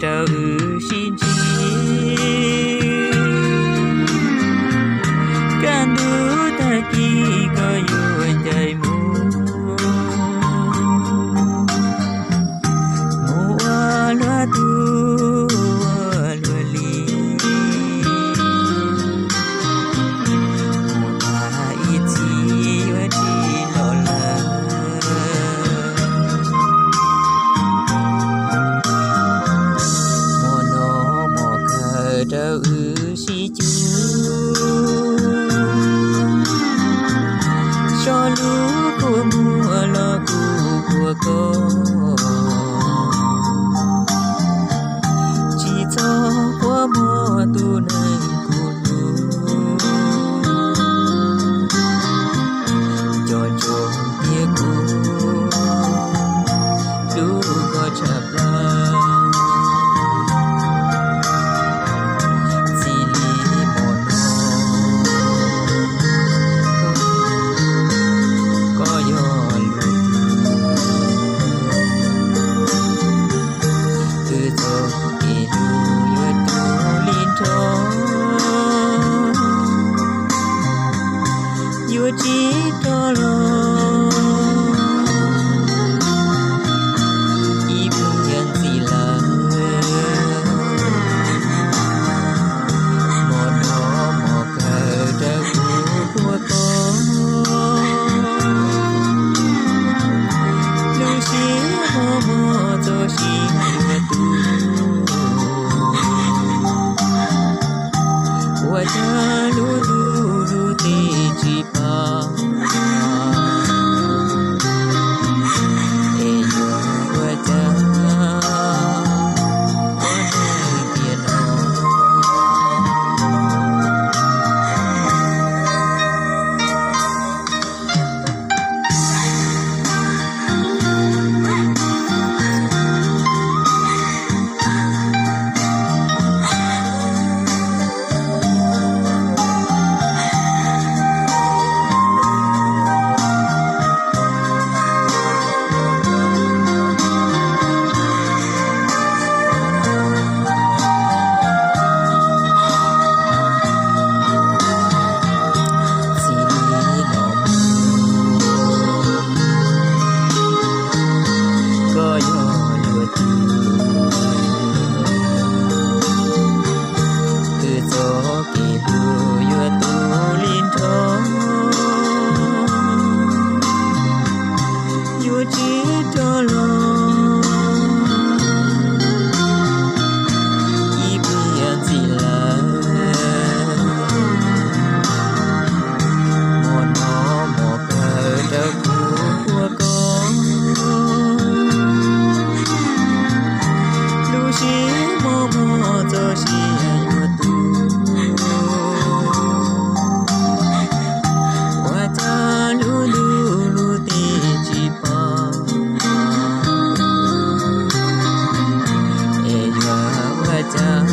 rau wb sib ntsib. Kaj ntug tag kis koj yuav ncaim mus, mus ua luag tug ua luag li. Mus tag ib txhis yuav tsis los lawm. Hmo no hmo kawg rau wb sib cug, so lub kua muag los kuv puag koj. Tsis txhob quaj mog tus neeg kuv hlub, nco ntsoov tias kuv hlub koj tshaj plaws. Txij li hmo no koj yog luag tug, kwv txoj kev hlub yuav tu li nrho. Yuav tsis rov los ib pliag ntxiv lawm. Hmo no hmo kawg rau kuv puag koj, lub siab mos mos txog sia yuav tu. Ua cas lub ntuj lub teb tsis pom, es yog ua cas ua neeg tiam no. Txij li no mus koj yog luag tug, kwv txoj kev hlub yuav tu li nrho. Yuav tsis rov los ib pliag ntxiv lawm. Hmo no hmo kawg rau kuv puag koj, lub siab mos mos txog sia yuav tu. Ua cas lub ntuj lub teb tsis pom, es yog ua cas